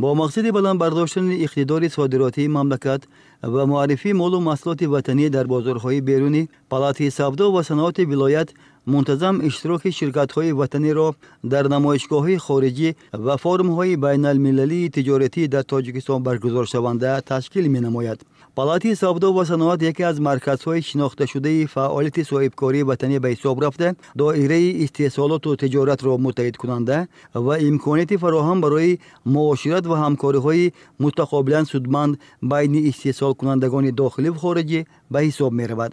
Бо мақсади баланд бардоштани иқтидори содиротии мамлакат ва муаррифии молу маҳсулоти ватанӣ дар бозорҳои берунӣ, Палатаи савдо ва саноати вилоят мунтазам иштироки ширкатҳои ватаниро дар намоишгоҳҳои хориҷӣ ва форумҳои байналмилалии тиҷоратӣ дар Тоҷикистон баргузоршаванда ташкил менамояд. Палатаи савдо ва саноат яке аз марказҳои шинохташудаи фаъолияти соҳибкории ватанӣ ба ҳисоб рафта, доираи истеҳсолоту тиҷоратро муттаҳидкунанда ва имконияти фароҳам барои муошират ва ҳамкориҳои мутақобилан судманд байни истеҳсолкунандагони дохилӣ ва хориҷӣ ба ҳисоб меравад.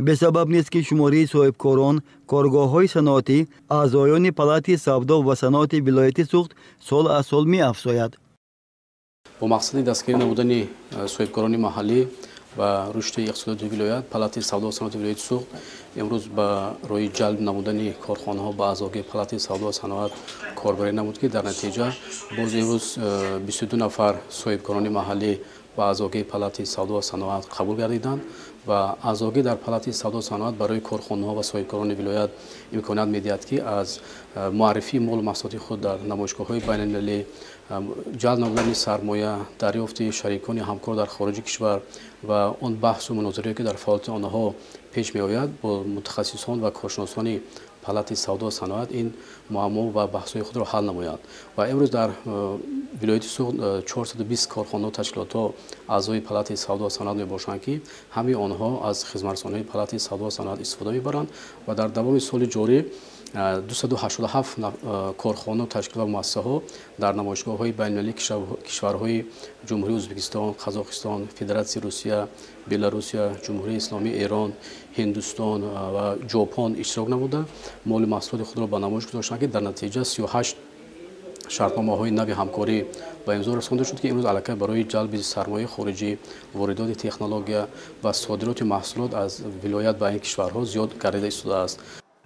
Бесабаб нест, ки шумораи соҳибкорон, коргоҳҳои саноатӣ, аъзоёни Палатаи савдо ва саноати вилояти Суғд сол аз сол меафзояд. Бо мақсади дастгирӣ намудани соҳибкорони маҳаллӣ ва рушди иқтисодиёти вилоят, Палатаи савдо ва саноати вилояти Суғд имрӯз ба роҳи ҷалб намудани корхонаҳо ба аъзогии Палатаи савдо ва саноат корбарӣ намуд, ки дар натиҷа боз имрӯз 22 нафар соҳибкорони маҳаллӣ ба аъзогии Палатаи савдо ва саноат қабул гардиданд ва аъзогӣ дар Палатаи савдо ва саноат барои корхонаҳо ва соҳибкорони вилоят имконият медиҳад, ки аз муаррифии молу маҳсулоти худ дар намоишгоҳҳои байналмилалӣ, ҷалб намудани сармоя, дарёфти шарикони ҳамкор дар хориҷи кишвар ва он баҳсу мунозираое, ки дар фаъолияти онҳо пеш меояд, бо мутахассисон ва коршиносони Палатаи савдо ва саноат ин муаммо ва баҳсҳои худро ҳал намояд. Ва имрӯз дар вилояти Суғд 420 корхонаҳо, ташкилотҳо аъзои Палатаи савдо ва саноат мебошанд, ки ҳамаи онҳо аз хизматрасониҳои Палатаи савдо ва саноат истифода мебаранд ва дар давоми соли ҷорӣ 287 корхона, ташкилот ва муассисаҳо дар намоишгоҳҳои байналмилалии кишварҳои Ҷумҳурии Ӯзбекистон, Қазоқистон, Федератсияи Русия, Беларусия, Ҷумҳурии Исломии Эрон, Ҳиндустон ва Ҷопон иштирок намуда, моли маҳсулоти худро ба намоиш гузоштанд, ки дар натиҷа 38 шартномаҳои нави ҳамкорӣ ба имзо расонда шуд, ки имрӯз аллакай барои ҷалби сармояи хориҷӣ, воридоти технология ва содироти маҳсулот аз вилоят ба ин кишварҳо зиёд гардида истодааст.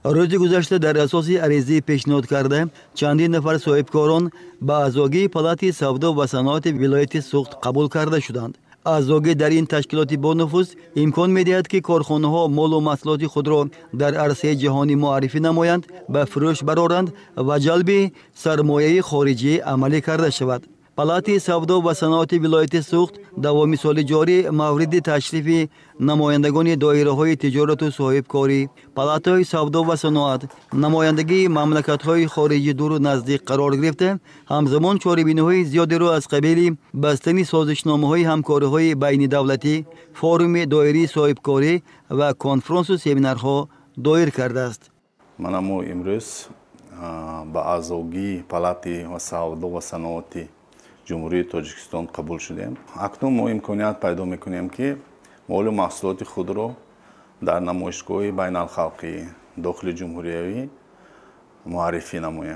Рӯзи гузашта дар асоси аризаи пешниҳод карда чандин нафар соҳибкорон ба аъзогии Палатаи савдо ва саноати вилояти Суғд қабул карда шуданд. Аъзогӣ дар ин ташкилоти бонуфуз имкон медиҳад, ки корхонаҳо молу маҳсулоти худро дар арсаи ҷаҳонӣ муаррифӣ намоянд, ба фурӯш бароранд ва ҷалби сармояи хориҷӣ амалӣ карда шавад. Палатаи савдо ва саноати вилояти Суғд давоми соли ҷорӣ мавриди ташрифи намояндагони доираҳои тиҷорату соҳибкорӣ, палатаҳои савдо ва саноат, намояндагии мамлакатҳои хориҷи дуру наздик қарор гирифта, ҳамзамон чорабиниҳои зиёдеро аз қабили бастани созишномаҳои ҳамкориҳои байнидавлатӣ, форуми доираи соҳибкорӣ ва конфронсу семинарҳо доир кардааст. Мана мо имрӯз ба аъзогии Палатаи савдо ва саноати Ҷумҳурии Тоҷикистон қабул шудем. Акнун мо имконият пайдо мекунем, ки молу маҳсулоти худро дар намоишгоҳи байналхалқӣ, дохили ҷумҳуриявӣ муаррифӣ намоем.